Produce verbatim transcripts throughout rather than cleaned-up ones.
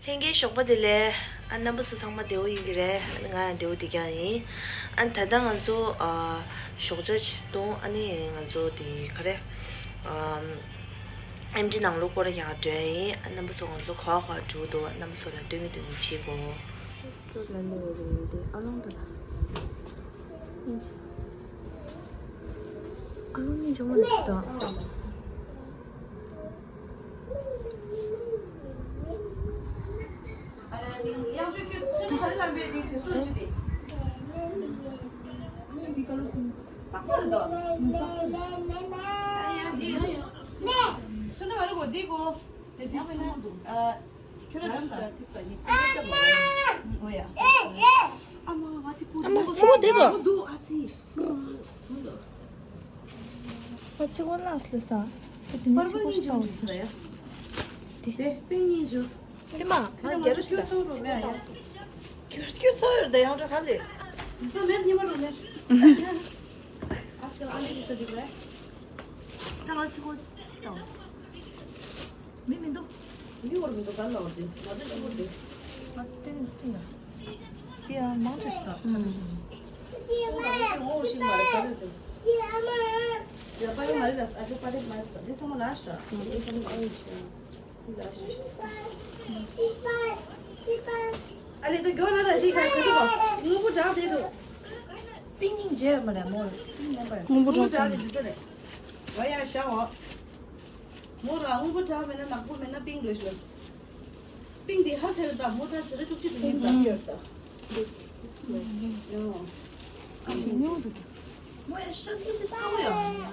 ལྷན་རྒྱས་ཞོགས་པ་བདེ་ལེགས། ཨ་རྣམ་པ་ཚོ་ཚང་མ་བདེ་བོ་ཡིན་གྱི་རེད། ང་ཡང་བདེ་བོ་བདེ་རྐྱང་ཡིན། ཨ་ད་ལྟ་ང་ཚོ་ཨ་ཞོགས་ཇ་ཅིག་བཏུང་། ཨ་ནི་ང་ཚོ་དེ་ག་རེ་ཨ་ཨེམ་ཆི་ནང་ལོགས་སྐོར་ར་ཡག་འགྲོ་ཡིན། ཨ་རྣམ་པ་ཚོ་ང་ཚོ་ག་བ་ག་བ་འགྲོ་འདུག་རྣམ་པ་ཚོ་ལ་སྟོན་གྱི་སྟོན་གྱི་བྱེད་དགོས། སྟོད་ལ་ལོ་རེ་དེ་ཨ་ལོང་དུ་ལ། ཨ་ལོང་ནི་འཇོག་མ་ལ་དོ། ཨ་ཚི་གོ་ལགས་ལ་ས། ཁྱོད་དེ་ནས་ཚི་གོ་ཤི་ཏའོ་ཟེར། དེ་པིང་ཉིན་ཇུ། དེ་མ་ང་རྒྱལ་རུ་ཤི་ཏ། ཁྱོད་ཁྱོད་སོ་ཡོད་ད་ཡང་འདྲ་ག་ལེ། ས་མེད་ཉི་མ་རུ་ནེ། ཨ་ཤི་ཨ་ལེ་ཇི་ས་འདི་རེད། ད་ང་ཚི་གོ་ཏའོ། མི་མི་འདུག་མི་བོར་མི་འདུག་ག་ལ་བ་དེ་ང་ཚོ་ཡོང་བ་དེ། ང་དེ་ནི་ཐིང་ང་། དེ་ཡང་མང་ཆེ་ཞིག་དང་ཆ་ཆ་ཞིག་ང་ཚོ་ངོ་བོ་ཞིག་མ་རེད་ག་རེ་དེ། ཡ་པ་ཡོ་མ་རེད་ལ་ཨ་ཅོ་པ་རེད་མ་རེད་ས་དེ་ཚང་མ་ལ་ཤ་དེ་ཚང་མ་ཨེ་ཤ་དེ་ལ་ཤ་ཤ། ཨ་ལེ་དེ་གྱོ་ན་ད་དེ་ག་ག་དེ་ག་སྔོན་པོ་འདྲ་དེ་དུ། པིང་ཡིན་རྗེས་མ་རེད་མོ། པིང་ཡིན་པ་རེད། སྔོན་པོ་འདྲ་དེ་ཇི་ལྟ་རེད། ང་ཡང་ཤ་འོ། མོ་རང་སྔོན་པོ་འདྲ་མེད་ན་ནག་པོ་མེད་ན་པིང་རེད་ཤག་པིང་འདི་ཧ་ཁྲེལ་ད་མོ་ད་ཚེ་རེ་བཅུ་གཅིག་ཏུ་ཡིན་ད། ཡོད་ད། ཡོ། ཨ་ཉོ་འདུག་མོ་ཡ་ཤ་འདི་འདི་ས་བོ་ཡ།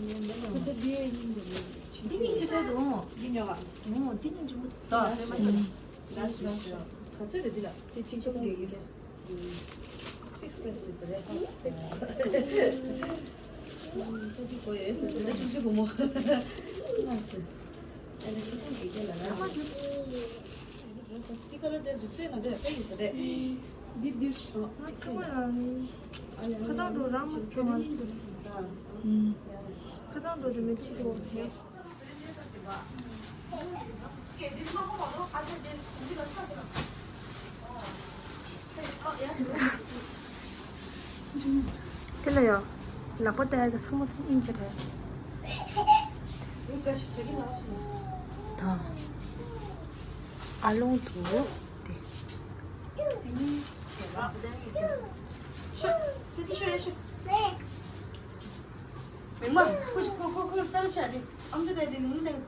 འདི་སྙིང་རྗེ་ཆེ་འདུག་འདི་ཉོ་བ། འོ་འདི་སྙིང་རྗེ་མོ་འདུག་ད་ལེ་མ་ཡིན། ད་ཤ་ཤ་ག་ཚོད་རེད་འདི་ལ། དེ་གཅིག་ཆོག་གི་ཡོད་ཀྱི། ཨེགསི་པི་རེ་སི་ཞིག་ཟེར་རེད། ཨེགསི་པི་རེ་སི། ཁོ་ཡོད་ཟེར་ཟེར་ན་ཅིག་ཅིག་བུ་མོ། ལགས་སེ། ཨ་ནི་ཅིག་ཅིག་གི་ལ་ལ། ཨ་མ་ཅིག་ཏི་ཀ་ལ་དེ་ཌིས་པེ་ལ་འདོད་པ་ཡིན་ཟེར་རེད། འདི་འདིར་ཞོག་ང་ཚོ་ཡང་ཁ་སང་འགྲོ་རང་མ་སྐྱོ་བ། ཁ་སང་འགྲོ་དེ་མི་གཅིག་གོ་ཞེས། དེ་ལ་ཡང་ལག་པ་བལྟས་ཀྱི་ཚང་མ་དབྱིན་ཇི་རེད། ད་ཨ་ལོང་དུ་དེ། མིག་མ་ཁུ་ཁུ་ཁུ་ཁུ་ལྟར་བྱ་དེ་ཨམ་ཅོག་བལྟས་དེ་ནི་ལྟ་གི་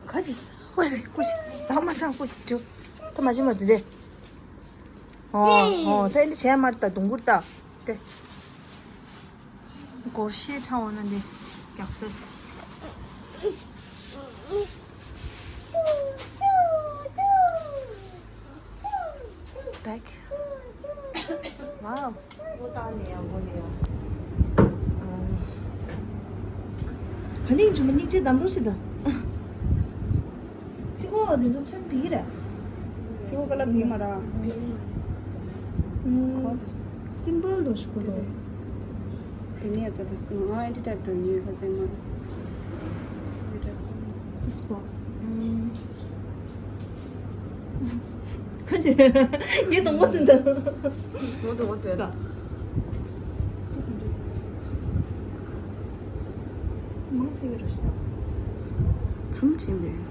ཁོ། ག་ཅི་ཧོས་པའི་ཀུ་ཤི་ད་མ་ཤང་ཀུ་ཤི་ཅུ་ད་མ་ཅི་མ་དུ་དེ། ཨོ་ཨོ་ད་ཨིན་དྲི་བྱས་མར་ད་དུང་གུར་ད་དེ། སྒོར་གཞས་འཁྲབ་འོང་ན་འདི་རྒྱག་ས། Back. Wow. སྒོ་བཏགས་ནས་ཡང་སྒོ་ནས་ཡང་། ཨ། ག་ནས་འཇུ་མ་སྙིང་རྗེ་གདམ་རོགས་ཤིག་ད། ཚིག་གོ་འདི་ཚོ་ཚོན་བི་ར། ཚིག་གོ་ཀ་ལ་བི་མ་ར། ཨུམ། སིམ་པལ་དོ་ཞིག་གོ་དོ། དེ་ནས་ད་ད་ང་ཨེ་ཌི་ཊའིབ་འགྲོ་ཡིན་ཁ་ཚན་མ། ཨེ་ཌི་ཊའིབ། ཁོ་ཚོ། ཨུམ། ཁ་ཅིག་ངས་དང་པོ་དེ་འདྲ། ངོ་དང་པོ་དེ། མང་ཆེ་བའི་རོ་ཞིག་དང་། ཚུམ་ཆེན་པོའི།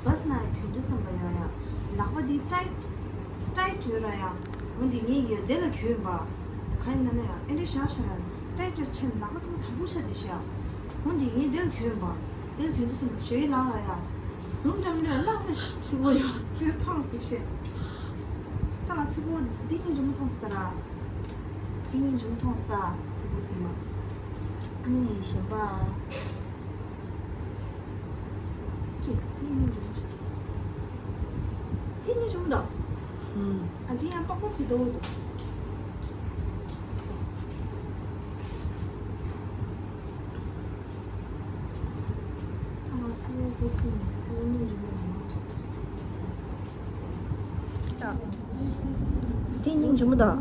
བྷས་ནང་གྱོན་དུས་ཙམ་པ་ཡ་ཡ། ལག་པ་འདི་ཊའིཊ་ཊའིཊ་ཡོད་ར་ཡ། འོན་ཏེ་ངས་ཡོད་འདི་ལ་གྱོན་པ། ག་ཡིན་ན་ན་ཡ་ཨེ་འདྲ་བཞག་བཞག་ར་ཊའིཊ་ཆེན་ལག་པ་ཚང་མ་དམ་པོ་ཆགས་འདི་ཤ། འོན་ཏེ་ངས་འདི་ལ་གྱོན་པ། འདི་ལ་གྱོན་དུས་ཙམ་པ་ཞོའི་ལག་ར་ཡ། རུམ་འགྲམ་འདི་ལ་བརླག་ས་ཤ་ཚི་བོ་ཡ་ཁྱོད་ཕངས་ས་ཤ། ད་ང་ཚི་བོ་འདི་གཉིས་འཇོམས་མཐོང་ས་ད་ར། འདི་གཉིས་འཇོམས་མཐོང་ས་ད་ཚི་བོ་འདི་ཡ། ཨ་ནི་གཞན་པ། ཀྱེ། དེ་གཉིས་འཇོམས། དེ་གཉིས་འཇོམས་དང་། ཨུམ། ཨ་དེ་ཡང་པགས་པ་ཕི་དོ་འདུག་ཨ་ང་ཚོ། དེ་སྙིང་རྗེ་མོ་དང་།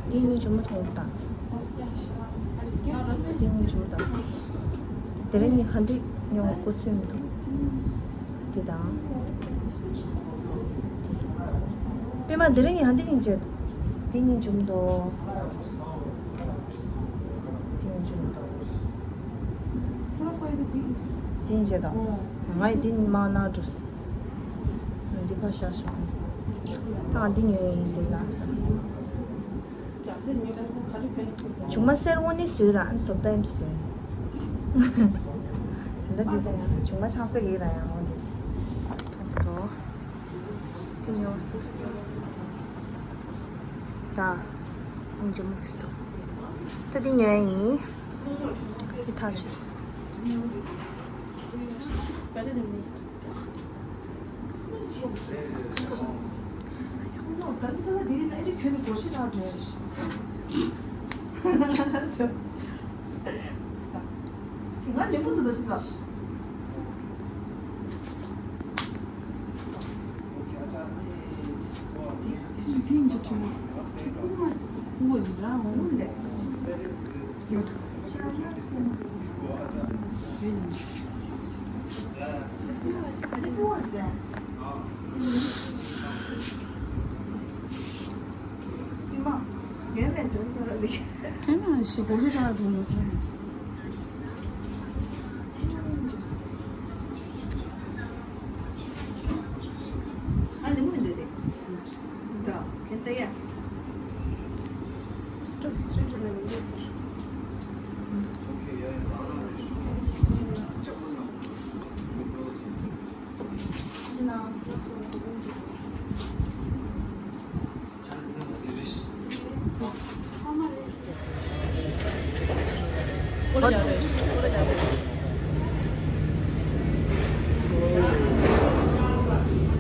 དེ་སྙིང་རྗེ་མོ་མཐོང་དང་། དེ་སྙིང་རྗེ་མོ་དང་། དེ་རིང་ནི་ཧ་འདི་ཉོ་བ་ཁོ་ཚོས་མི་འདུག་དེ་དང་། པད་མ་དེ་རིང་ནི་ཧ་འདི་སྙིང་རྗེ་འདུག་དེ་སྙིང་རྗེ་མོ་འདུག་དེ་སྙིང་རྗེ་མོ་འདུག་ཁྱོད་རང་ཁོ་ཡི་དེ་སྙིང་རྗེ་འདུག་དེ་སྙིང་རྗེ་འདུག་ང་ཡི་དེ་མ་ན་འགྲོ། འདི་ཕར་བཞག་ཤོག་ད་འདི་ཉོས་ཡིན་འདི་ལ། ཆུང་མ་གསེར་དངོས་གནས་བཟོས་ར་ཨ་ནི་བཟོ་ལྟ་ཡིན་འདྲ་བཟོས། ད་འདི་ད་ཡང་ཆུང་མ་ཆང་ས་གི་ར་ཡང་འོ་འདི། ཨ་ནི་བཟོ། འདི་ཉོ་སོང་། ད། འཇུ་མུ་ཞུ་ཏོ། ད་འདི་ཉོས་ཡིན། འདི་ཐག་ཆོད།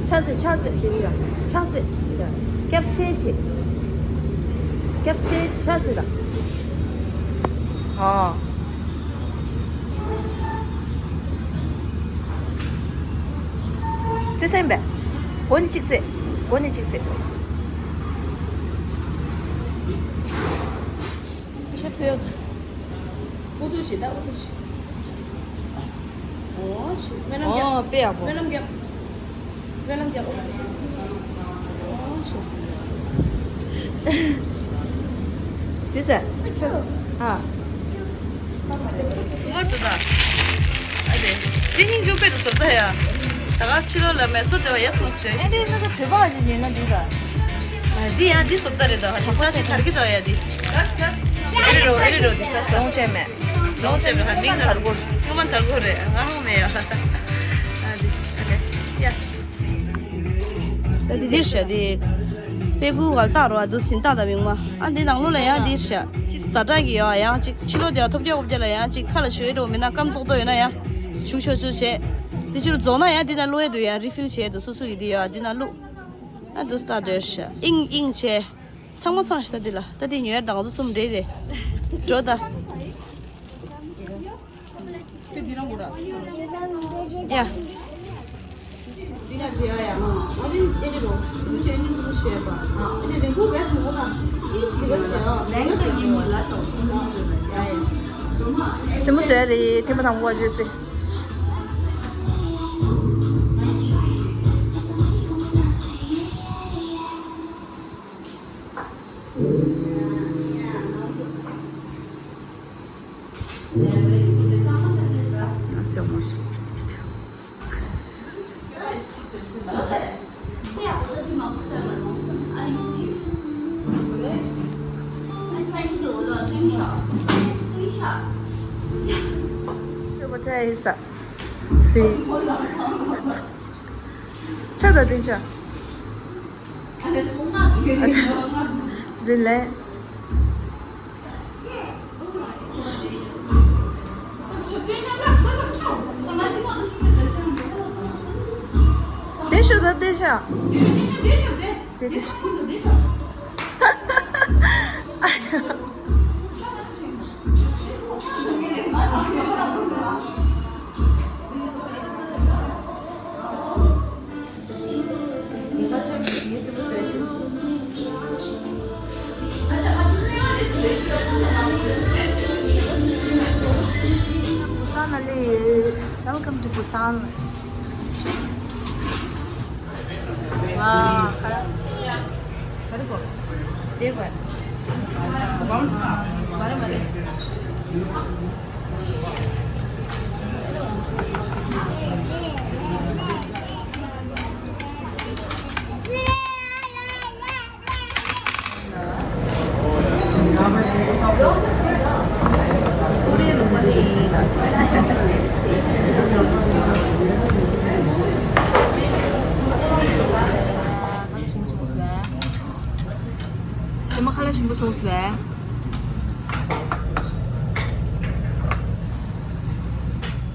ཕྱག་འཚལ། ཕྱག་འཚལ། དེ་ཕྱག་འཚལ། སྐྱབས་ཆེན་བྱེད། སྐྱབས་ཆེན་ཕྱག་འཚལ་ལ། ཨོ། བརྩེ་སེམས་པས། མགོ་ནས་གཅིག་བརྩེ། མགོ་ནས་གཅིག་བརྩེ། ཤ་ཕོད། ཨུ་ཐུ་ཆི་ད་ཨུ་ཐུ་ཆི། ཨོ་ཆི། སྨོན་ལམ་རྒྱབ། ཨོ་དཔེ་ཡག་པོ། སྨོན་ལམ་རྒྱབ། སྨོན་ལམ་རྒྱབ། ཨོ་ཆི། དེ་ཟེར། ཨ། ངོ་དུ་ད། ཨ་དེ། དེ་སྙིང་རྗེ་དཔེ་དུ་བཟོ་ད་ཡ། ད་ག་ཕྱི་ལོགས་ལ་མེ་སོ་དེ་བ་ཡ་སོང་སྟེ། ཨ་དེ་ས་ས་བོད་པ་ཅིག་ཡིན་ན་འགྲིག་ག་འདི་ཡང་འདི་བཟོ་ལྟ་རེད་དོ། ཧ་ཅང་ས་ཆ་དར་གི་དོ་ཡ་འདི། ཨེ་རེད་རོ་ཨེ་རེད་རོ་འདི་ས་ས། ལོང་བྱས་མེད། ལོང་བྱས་མེད། ཧ་མིང་དར་གོ། སྔོན་མ་དར་གོ་རེད། ང་ཧང་མེད་ཡ། ཨ་འདི་ཨ་ལེ། ཡ། ད་འདི་འདིར་བྱ་འདི། དཔེ་ཁུག་ག་ལ་བཏགས་རོ་ཨ་འདུག་སིན་བཏགས་ད་མིང་མ། ཨ་འདི་ནང་ལོགས་ལ་ཡང་འདིར་བྱ། ཛ་དྲག་གི་ཡོད་ཡང་ཅིག་ཕྱི་ལོགས་དེ་ཡང་ཐོབ་རྒྱག་འོབ་རྒྱག་ལ་ཡང་ཅིག་ཁ་ལ་བྱོས་འགྲོ་མེད་ན་སྐམ་ཏོག་ཏོ་ཡོད་ན་ཡང་། བྱུག་ཆོག་ཆོག་བྱས། དེ་ཕྱིར་རྫོགས་ན་ཡང་འདི་ན་བླུག་ཡས་འདུག་ཡང་རི་ཕིལ་བྱས་འདུག་སོ་སོ་ཡི་འདི་ཡོད་འདི་ན་བླུག་ཨ་འདུག་སྟ་འདོད་ཤ་ཨིང་ཨིང་བྱས། ཚང་མ་ཚང་ཤ་འདི་ལ་ད་འདི་ཉོས་ཡར་དང་ཚོ་གསུམ་རེད་རེད། འགྲོ་ད། ཁྱོད་འདི་རང་གོ་ར། ཡ། འདི་ལ་བྱེད་ཡ་ཡ། ཨ་ནི་ཨེ་ནི་རོ། ཐུགས་རྗེ་ཆེ། ཨེ་ནི་ཐུགས་རྗེ་ཆེ་པ། ཨ་ནི་རེ་སྐུལ་བས་ཐུགས་ཁོ་ཐག་ཅི་ཞིག་ག་ཟེར་ཨ། ལན་ཀ་ཡིན་མོ་ལ་ཤོག་ཡ་ཡ། སེ་མོ་ཟེར་རེད། ཐེངས་མ་དང་པོ་བ་བརྗོད་སེ། དེ། ཁྲ་ད་དེ་ཆ། དེ་ལས། དེ་ཤོད་ད་དེ་ཤ། དེ་དེ་ཤ། ཨ་ཡ། Welcome to Busan. 와, 가라. 가리고. 제발. 말해, 말해. ཁ་ལག་ཞིམ་པོ་བྱུང་སོང་བས།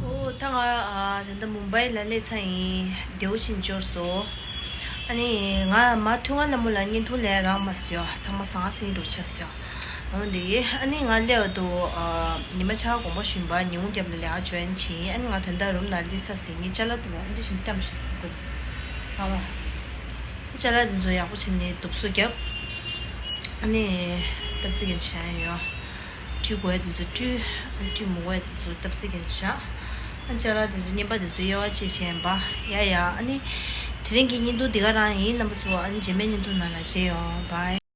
ཨོ་ད་ང་ཨ་ད་ལྟ་མུམ་བྷའི་ལ་སླེབས་ཚར་ཡིན། བདེ་པོ་ཕྱིན་འབྱོར་སོང་། ཨ་ནི་ང་མ་ཐུག་སྔ་ལ་མོ་ལ་བརྙན་ཐུང་ལས་རག་མ་སོང་། ཚང་མ་ཟང་ཟིང་འགྲོ་ཆགས་སོང་། འོན་ཏེ་ཨ་ནི་ང་སླེབས་འདུག་ཨ་ཉི་མ་ཆ་དགོང་པ་ཞུན་པ་ཉིན་གུང་རྒྱབ་ལ་ལས་ཀ་འཇོན་ཕྱིན། ཨ་ནི་ང་ད་ལྟ་རུམ་ནང་སླེབས་ཚར་ཟིན། ངའི་ཅ་ལག་དེ་ལ་ཨ་འདི་བཞིན་བཀྲམ་བཞག་འདུག་ཚང་མ། ཅ་ལག་དེ་ཚོ་ཡག་པོ་བྱས་ནས་གདུབ་གསོ་བརྒྱབ། ཨ་ནི་སྟབས་རྩེ་ག་ནས་བཞག་ཡོད། བཀྲུ་དགོས་དེ་ཚོ་བཀྲུས། བཀྲུ་མི་དགོས་དེ་ཚོ་སྟབས་རྩེ་ག་ནས་བཞག་ཨ་ཅ་ལག་དེ་ཚོ་རྔན་པ་དེ་ཚོ་དབྱེ་བ་ཕྱེ་བྱས་ཡིན་པ། ཡ་ཡ། ཨ་ནི་དེ་རིང་གི་བརྙན་ཐུང་འདི་ག་རང་ཡིན། རྣམ་པ་ཚོ་ཨ་ནི་རྗེས་མའི་བརྙན་ཐུང་ནང་ལ་མཇལ་ཡོང་། བྷའི།